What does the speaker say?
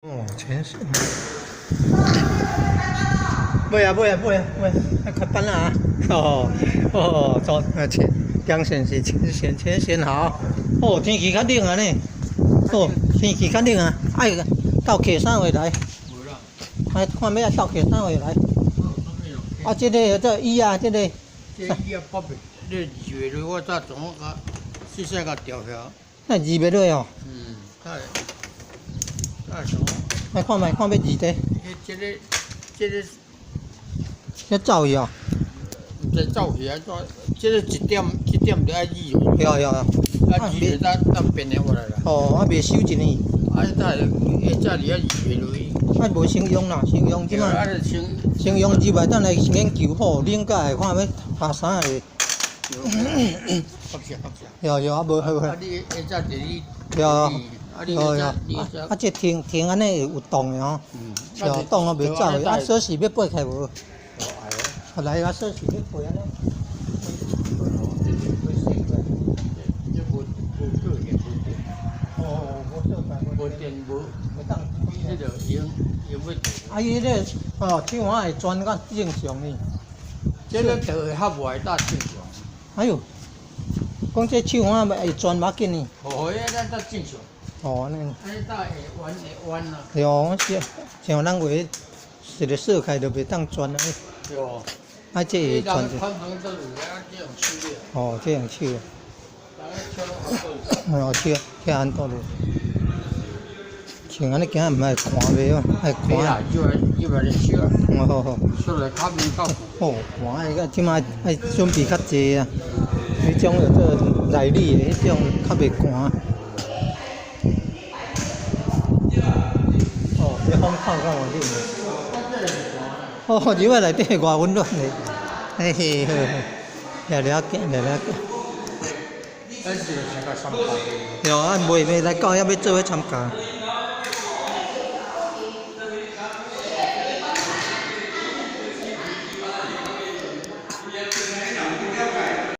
哦，全是。买啊買啊買啊買，啊較慢啊！哦哦，左前兩線是前線前線好。哦，天氣較冷啊呢。哦，天氣較冷啊，愛鬥客啥貨來？愛看欲愛鬥客啥貨來？啊，這个這椅啊，這個。這椅啊，北你二月落，我早總共細細共調遐。那二袂落哦。嗯，它會，它會怎？來看覓，看欲二的。這個，這個。這走去哦。毋知走去按怎？這個一點，一點就愛二。對對對。啊，二月才才變的過來啦。哦，啊，袂收一年。啊，才會下早日啊二月落。啊，無先用啦，先用這擺。先先用入來，等下先研究好，冷甲會看欲拍啥會。合適合適。對對，啊無好。啊，你下早日你。對。啊，你對對。啊，這停停按呢會有動的吼。嗯。是動啊袂走的，啊鎖匙欲拔起來無？啊來啊鎖匙欲拔按呢。這無無做電無電。哦，無做電無電無，袂當彼個用用欲。啊，伊彼个哦，手環會轉較正常呢。這个就會合袂當正常。哎喲，講這手環會轉無要緊呢。哦，彼咱才正常。哦，按呢。按呢才會彎會彎啊。對哦，我像像咱話，一个鎖開就袂當轉啊。對哦。啊，這會轉者。哦，這用手。哦，手手按倒落。像按呢行毋愛寒袂哦，愛寒。哦。哦，寒的，這擺愛準備較濟啊。彼種叫做內裡的彼種較袂寒。哦，這風口敢有冷？哦，入來內底偌溫暖的，嘿嘿好，掠掠行，掠掠行。對啊，袂袂來到遐欲做伙參加。